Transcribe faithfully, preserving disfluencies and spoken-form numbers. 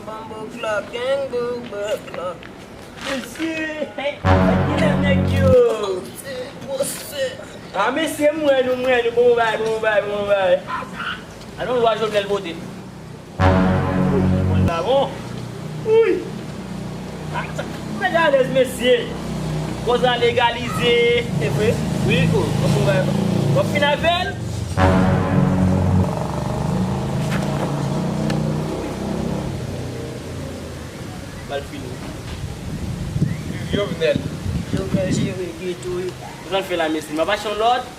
Bumbo clock, gang, boo, butt clock. Mesye, hey, kilè nèg yo? What's it? What's it? Ah, mesye, m wè nou, m wè nou, bon bay, bon bay, bon bay. Alon lwa Jovenel vote. Bon, la bon. Wi. Ah, sa, nèg alèz, mesye. Koz la legalize. Se vre? Wi, o, bon bay. W ap fin avè l? Mal fini. Viv Jovenel. Jovenel jere geto, wi. Sa l fè la, mesye? M ap achte yon lòt.